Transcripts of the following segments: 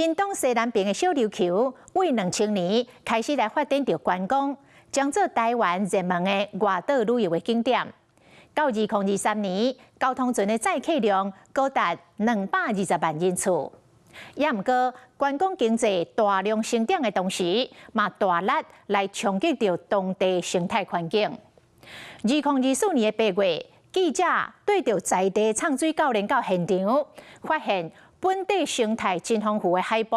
屏東西南邊的小琉球，對2000年開始來發展著觀光，將做台灣熱門的外島旅遊的景點。到2023年，交通船的載客量高達220萬人次。也毋過，觀光經濟大量成長的同時，嘛大力來衝擊著當地生態環境。2024年的8月，記者對著在地唱水教練到現場，發現本地生態真豐富的海埔，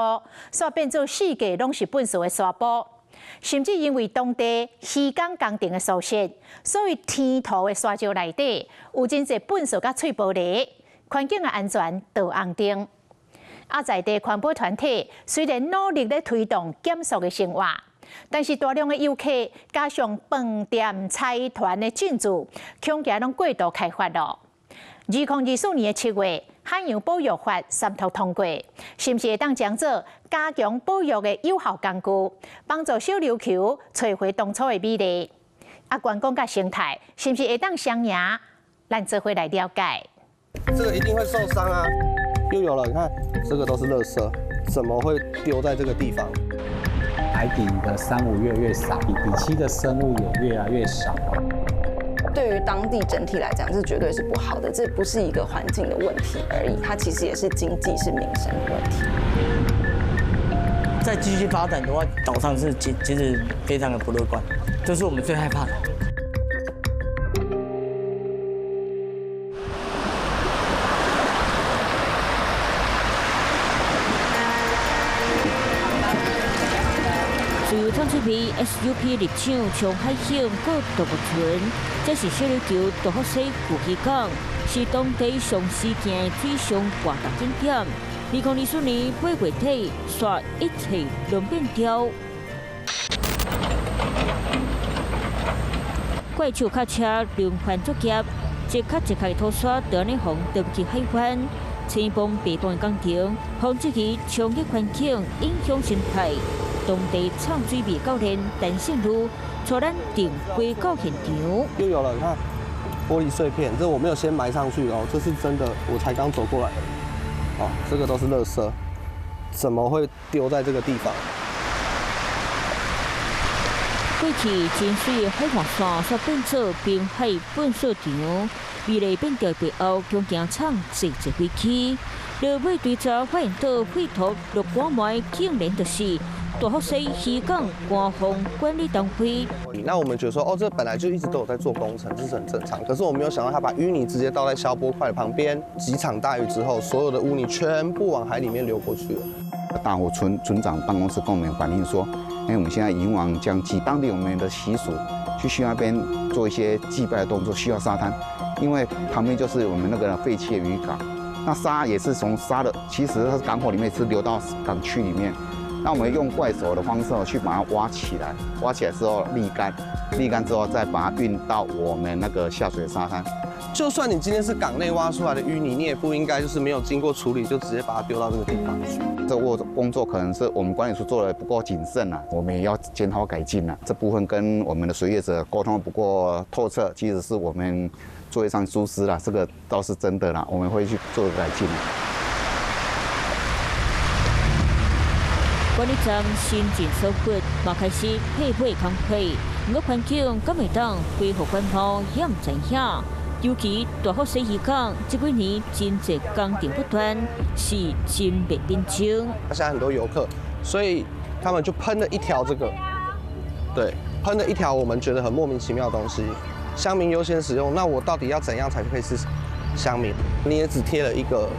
煞變做四界攏是糞埽的沙埔，甚至因為當地漁港工程的疏失，所以天塗的沙石內底有真濟糞埽佮碎玻璃，環境的安全倒紅燈。啊，在地環保團體雖然努力咧推動減塑的生活，但是大量的遊客加上飯店財團的進駐，恐驚攏過度開發咯。2024年的7月，海洋保育法三讀通過，是毋是會當將做加強保育的有效工具，幫助小琉球揣回當初的美麗？啊，觀光佮生態是毋是會當雙贏？咱做伙來了解。這個一定會受傷啊！又有了，你看，這個都是垃圾，怎麼會丟在這個地方？海底的珊瑚越來越少，底棲的生物也越來越少。對於當地整體來講，這絕對是不好的。這不是一個環境的問題而已，它其實也是經濟、是民生的問題。再繼續發展的話，島上是其實非常的不樂觀，這是我們最害怕的。自由唱出皮 SUP 入場，衝海險閣獨木船，這是小琉球大福西舊漁港，是當地上時行的水上活動景點。2024年8月底，煞一切攏變調。怪獸卡車輪番作業，一卡一卡的土沙就按呢予倒去海灣，青崩白崩的工程，防止其衝擊環境，影響生態。當地唱水味教練陳勝如帶咱定歸到現場。又有了，你看玻璃碎片，這我沒有先埋上去哦，這是真的，我才剛走過來。哦，這個都是垃圾，怎麼會丟在這個地方？過去真水的海岸線，煞變做濱海糞埽場，美麗變調背後，恐驚藏濟濟危機。落尾追查發現到廢土落管埋，竟然就是大福西漁港官方管理單位。那我們覺得說，哦，這本來就一直都有在做工程，這是很正常。可是我沒有想到，他把淤泥直接倒在消波塊旁邊，幾場大雨之後，所有的污泥全部往海裡面流過去了。大湖村村長辦公室跟我們反映說，因為我們現在迎王將至，當地我們的習俗去那邊做一些祭拜的動作，需要沙灘，因為旁邊就是我們那個廢棄的漁港，那沙也是從沙的，其實它是港口裡面是流到港區裡面。那我們用怪手的方式去把它挖起來，挖起來之後瀝乾，瀝乾之後再把它運到我們那個下水沙灘。就算你今天是港內挖出來的淤泥，你也不應該就是沒有經過處理就直接把它丟到這個地方去。這個工作可能是我們管理處做的不夠謹慎啦，我們也要檢討改進啦。這部分跟我們的水業者溝通不夠透徹，其實是我們作業上疏失啦，這個倒是真的啦，我們會去做改進。管理站新進所骨，嘛開始配備工課，毋過環境敢會當恢復原貌，也毋知影。尤其大福西漁港這幾年真濟工程不斷，是真袂冷靜。現在很多遊客，所以他們就噴了一條這個，對，噴了一條我們覺得很莫名其妙的東西。鄉民優先使用，那我到底要怎樣才可以是鄉民？你也只貼了一個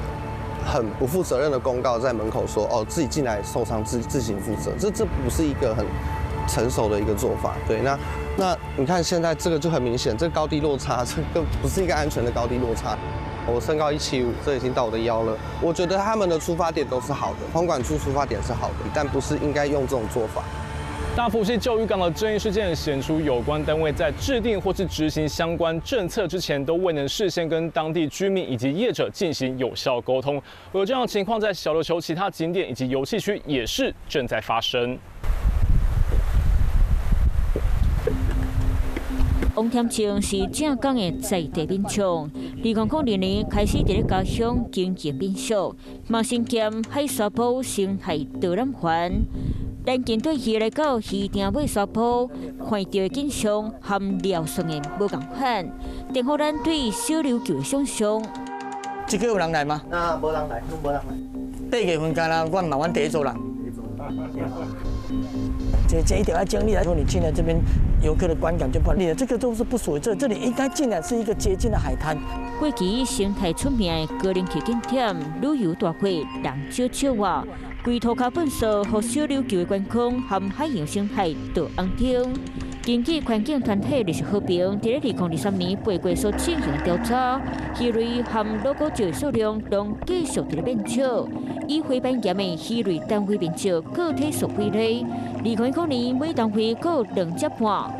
很不負責任的公告在門口說，哦，自己進來受傷自行負責，這不是一個很成熟的一個做法。對，那你看現在這個就很明顯，這個高低落差，這個不是一個安全的高低落差。我身高175，這已經到我的腰了。我覺得他們的出發點都是好的，空管處出發點是好的，但不是應該用這種做法。大福溪舊漁港的爭議事件顯出，有關單位在制定或是執行相關政策之前，都未能事先跟當地居民以及業者進行有效溝通。而這樣的情況在小琉球其他景點以及遊憩區也是正在發生。王添清是正港的在地民眾，2002年開始佇咧家鄉經營民宿，嘛身兼海沙埔生態導覽員。咱近對伊來到漁場尾沙埔，看著的景象和描述的無仝款，顛覆咱對小琉球的想象。這個有人來嗎？啊，無人來，攏無人來。8月份敢若阮嘛，阮第一組人。這一定要整理來說，你進來這邊遊客的觀感就不好。你的這個都是不屬於這，這裡應該進來是一個潔淨的海灘。過去生態出名的高齡期景點，旅遊大國人少少啊，規塗跤糞埽，予小琉球的觀光和海洋生態導紅燈。根據環境團體綠色和平，佇咧2023年8月所進行調查，魚類和老古石的數量攏繼續佇咧變少。以花斑岩的魚類單位面積個體數為例，2019年每單位閣有2隻半，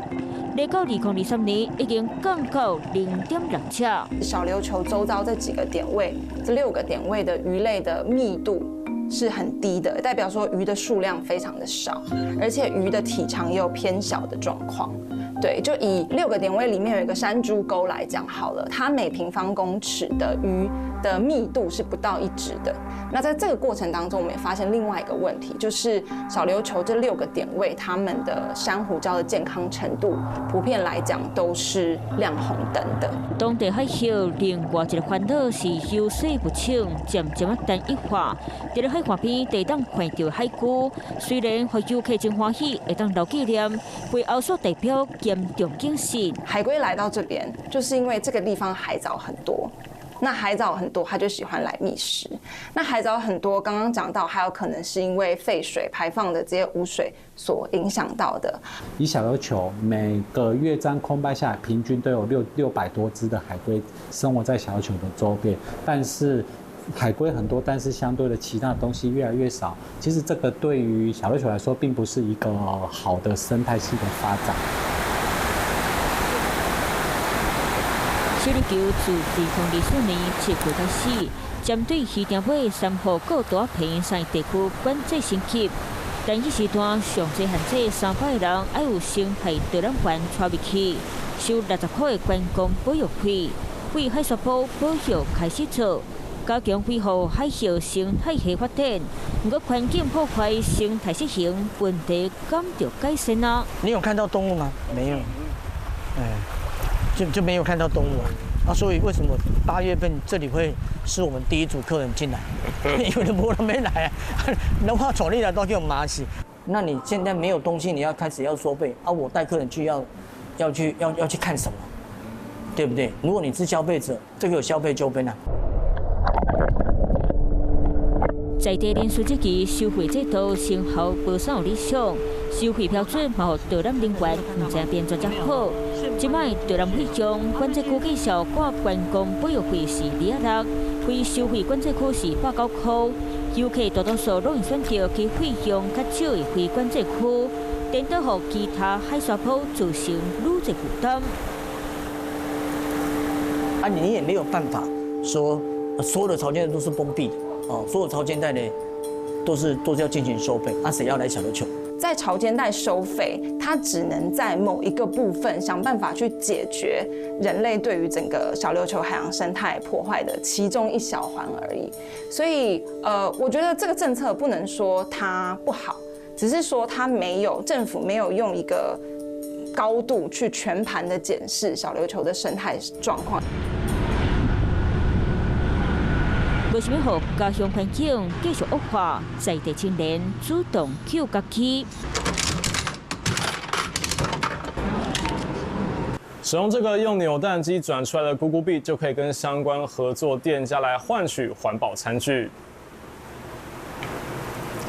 來到2023年已經降到0.6隻。小琉球周遭這幾個點位，這六個點位的魚類的密度是很低的，代表說魚的數量非常的少，而且魚的體長也有偏小的狀況。對，就以六個點位裡面有一個山豬溝來講好了，它每平方公尺的魚的密度是不到一隻的。那在這個過程當中，我們也發現另外一個問題，就是小琉球這六個點位，它們的珊瑚礁的健康程度，普遍來講都是亮紅燈的。當地海域另外一個煩惱是油水不清，漸漸仔單一化。佇咧海岸邊，會當看著海龜，雖然予遊客真歡喜，會當留紀念，背後所代表嚴重警示。海龜來到這邊，就是因為這個地方海藻很多。那海藻很多，它就喜歡來覓食。那海藻很多，剛剛講到，還有可能是因為廢水排放的這些污水所影響到的。以小琉球每個月這樣空拍下來，平均都有600多隻的海龜生活在小琉球的周邊，但是海龜很多，但是相對的其他東西越來越少。其實這個對於小琉球來說，並不是一個好的生態系的發展。小琉球自2024年7月開始，針對漁場尾珊瑚閣大坪三地區管制升級，單一時段上濟限制300個人愛有生態導覽員帶入去，收60塊的觀光保育費，對海沙埔保育開始做，加強維護海域生態系發展。毋過環境破壞、生態失衡問題，敢著改善啊？你有看到動物嗎？沒有，哎。就沒有看到動物啊，啊，所以為什麼8月份這裡會是我們第一組客人進來？因為都無人欲來啊，那我帶你來都叫罵死。那你現在沒有東西，你要開始要收費啊？我帶客人去要去看什麼？對不對？如果你是消費者，這個有消費糾紛啊。在地人士質疑收費制度成效無啥有理想，收費標準嘛予導覽人員毋知變做才好。這擺導覽費用管制區繼續掛觀光保育費是26，非收費管制區是109塊。遊客大多數攏會選擇其費用較少的非管制區，顛倒予其他海沙埔造成愈濟負擔。啊，你也沒有辦法說所有的潮間帶都是封閉的哦，所有潮間帶呢都是要進行收費，啊，誰要來小琉球？在潮間帶收費，它只能在某一個部分想辦法去解決人類對於整個小琉球海洋生態破壞的其中一小環而已。所以，我覺得這個政策不能說它不好，只是說它沒有政府沒有用一個高度去全盤的檢視小琉球的生態狀況。為啥物予家鄉環境繼續惡化，在地青年主動救家己。使用這個用扭蛋機轉出來的咕咕幣，就可以跟相關合作店家來換取環保餐具。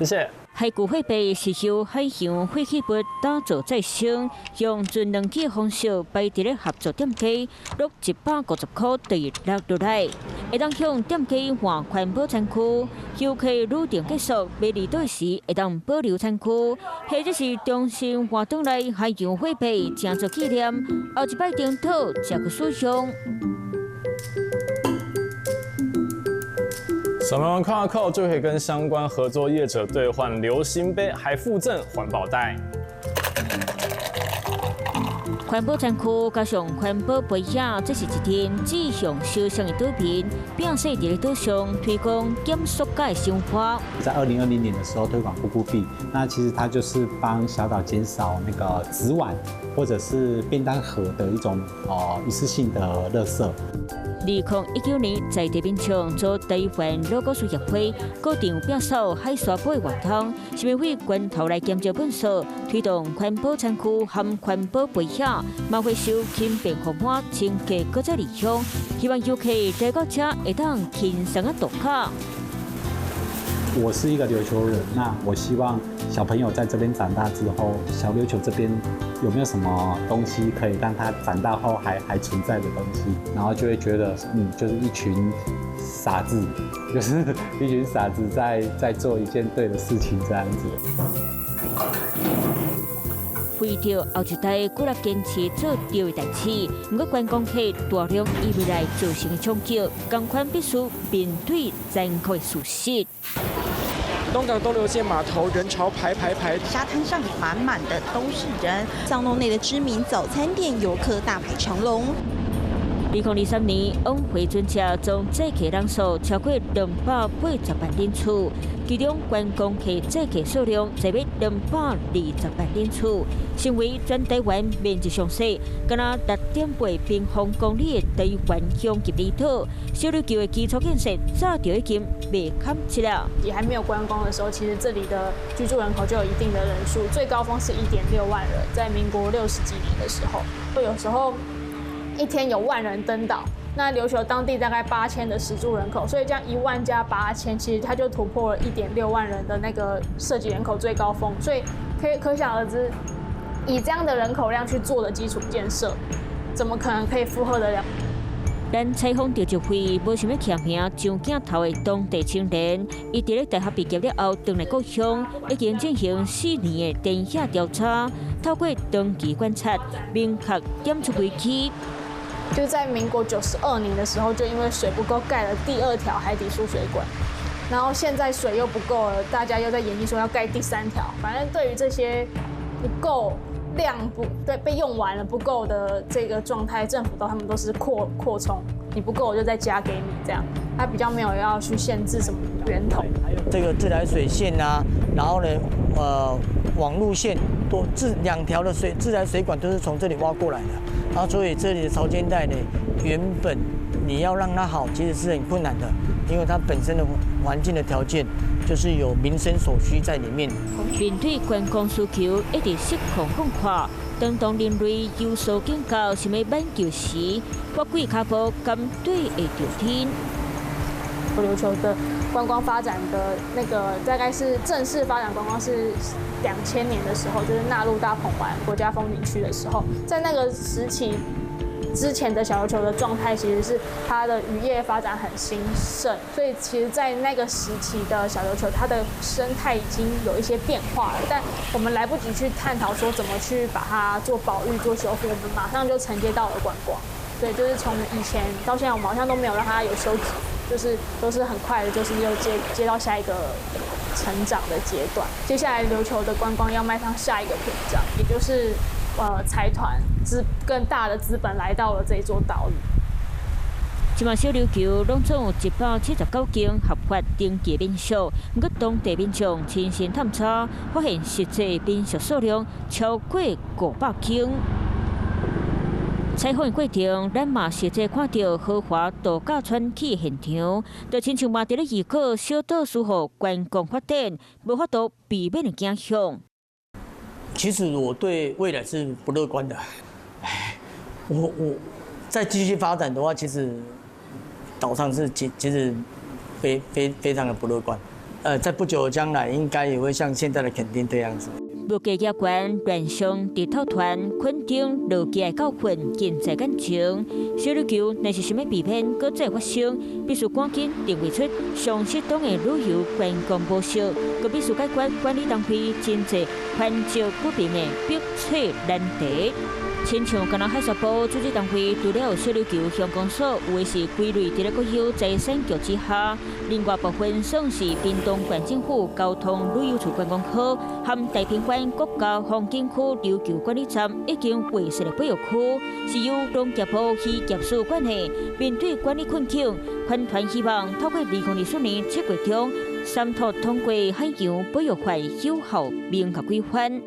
謝謝。海龜貨幣是由海洋廢棄物打造再生，用純兩機方式擺佇咧合作店家，落150塊兌落落來，會當向店家換環保餐具。遊客旅程結束，欲離島時會當保留餐具，或者是重新換轉來海洋貨幣，誠做紀念。後一擺登島才閣使用。掃描完 QR code 就可以跟相關合作業者兌換流行杯，還附贈環保袋。環保餐具加上環保杯仔，這是一陣志向相像的島民，拼勢佇咧島上推廣減塑膠的生活。在2020年的時候推廣布布幣，那其實它就是幫小島減少那個紙碗或者是便當盒的一種一次性的垃圾。2019年，在地民眾組台灣老古事協會，固定摒掃海沙埔的活動，是為源頭來減少垃圾，推動環保餐具和環保杯仔，嘛回收輕便覆膜，清潔閣再利用，希望遊客來到遮會當輕鬆仔度假。我是一個琉球人，那我希望小朋友在這邊長大之後，小琉球這邊有沒有什麼東西可以讓他長大後還存在的東西？然後就會覺得，就是一群傻子，就是一群傻子在做一件對的事情，這樣子。為著後一代閣來堅持做對的代誌，毋過觀光客大量移入來造成的衝擊，仝款必須面對殘酷的事實。東港東流線碼頭人潮排排排，沙灘上滿滿的都是人。巷弄內的知名早餐店遊客大排長龍。2023年，往回船車總載客人數超過280萬人次，其中觀光客載客數量載欲220萬人次，成為全台灣面積上細，敢若6.8平方公里的台灣鄉級離島。小琉球的基礎建設早就已經袂堪測了。也還沒有觀光的時候，其實這裡的居住人口就有一定的人數，最高峰是1.6萬人，在民國60幾年的時候，會有時候一天有萬人登島，那琉球當地大概8000的實住人口，所以這樣1萬加8000，其實它就突破了1.6萬人的那個設籍人口最高峰，所以可以可想而知，以這樣的人口量去做的基礎建設，怎麼可能可以負荷得了？咱採訪著一位無想欲簽名上鏡頭的當地青年，伊佇咧大學畢業了後，轉來故鄉，已經進行4年的田野調查，透過長期觀察，明確點出危機。就在民國92年的時候，就因為水不夠，蓋了第二條海底輸水管，然後現在水又不夠了，大家又在研議說要蓋第三條。反正對於這些不夠量不對被用完了不夠的這個狀態，政府都他們都是擴充，你不夠我就再加給你這樣，他比較沒有要去限制什麼源頭。這個自來水線啊，然後呢，網路線多自兩條的水自來水管都是從這裡挖過來的。然後，所以這裡的潮間帶呢，原本你要讓它好，其實是很困難的，因為它本身的環境的條件就是有民生所需在裡面。面對觀光需求一直失控放寬，當人類有所警告，想欲挽救時，法規跤步敢對會著天。琉球的觀光發展的那個大概是正式發展觀光是2000年的時候，就是納入大鵬灣國家風景區的時候，在那個時期之前的小琉球的狀態其實是它的漁業發展很興盛，所以其實，在那個時期的小琉球，它的生態已經有一些變化了，但我們來不及去探討說怎麼去把它做保育、做修復，我們馬上就承接到了觀光。對，就是從以前到現在，我們好像都沒有讓它有休止。就是都是很快的，就是又接到下一個成長的階段。接下來琉球的觀光要邁上下一個篇章，也就是財團資更大的資本來到了這座島嶼。這馬小琉球攏總有179間合法登記民宿，毋過當地民眾親身探查，發現實際民宿數量超過500間。採訪的過程，咱嘛實際看著豪華度假村起現場，就親像嘛佇咧預告小島需予觀光發展，無法度避免的景象。其實我對未來是不樂觀的。我再繼續發展的話，其實島上是其實非常的不樂觀。在不久的將來，應該也會像現在的墾丁這樣子。物價額懸，亂象直透傳，墾丁落機的教訓近在眼前。小琉球若是想欲避免閣再發生，必須趕緊定位出上適當的旅遊觀光模式，閣必須解決管理單位真濟繁雜不平的迫切難題。親像敢若海沙埔組織單位，除了小琉球鄉公所，有的是歸類佇咧國有財產局之下，另外部分算是屏東縣政府交通旅遊處觀光科和大平灣國家風景區琉球管理站已經劃設的保育區，是由農業部漁業署管的。面對管理困境，環團希望透過2024年7月中，三讀通過海洋保育法有效明確規範。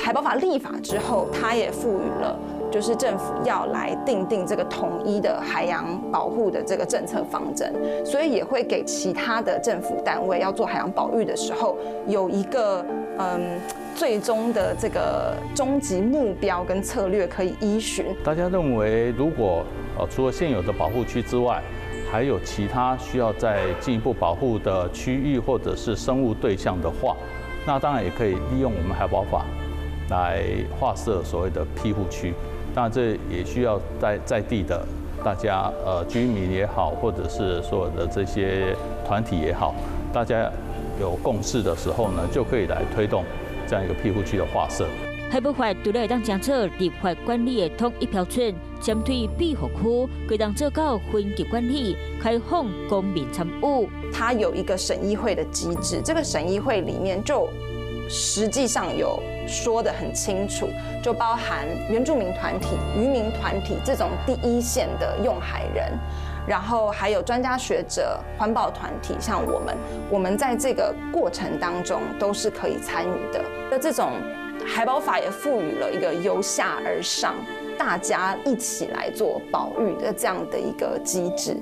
海保法立法之後，它也賦予了，就是政府要來訂定這個統一的海洋保護的這個政策方針，所以也會給其他的政府單位要做海洋保育的時候，有一個最終的這個終極目標跟策略可以依循。大家認為，如果除了現有的保護區之外，還有其他需要再進一步保護的區域或者是生物對象的話，那當然也可以利用我們海保法來劃設所謂的庇護區。當然這也需要在地的大家，居民也好，或者是所有的這些團體也好，大家有共識的時候呢，就可以來推動這樣一個庇護區的劃設。海保法除了會當將做立法管理的統一標準，針對庇護區，會當做到分級管理，開放公民參與。它有一個審議會的機制，這個審議會裡面就實際上有說得很清楚，就包含原住民團體、漁民團體這種第一線的用海人，然後還有專家學者、環保團體，像我們，我們在這個過程當中都是可以參與的。那這種海保法也賦予了一個由下而上，大家一起來做保育的這樣的一個機制。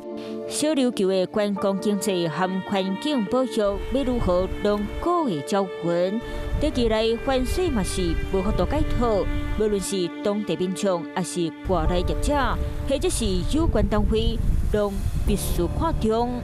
小琉球的觀光經濟和環境保育欲如何攏閣會攪混？短期內反水嘛是無法度解套，無論是當地民眾，抑是外來業者，或者是有關單位，攏必須看重。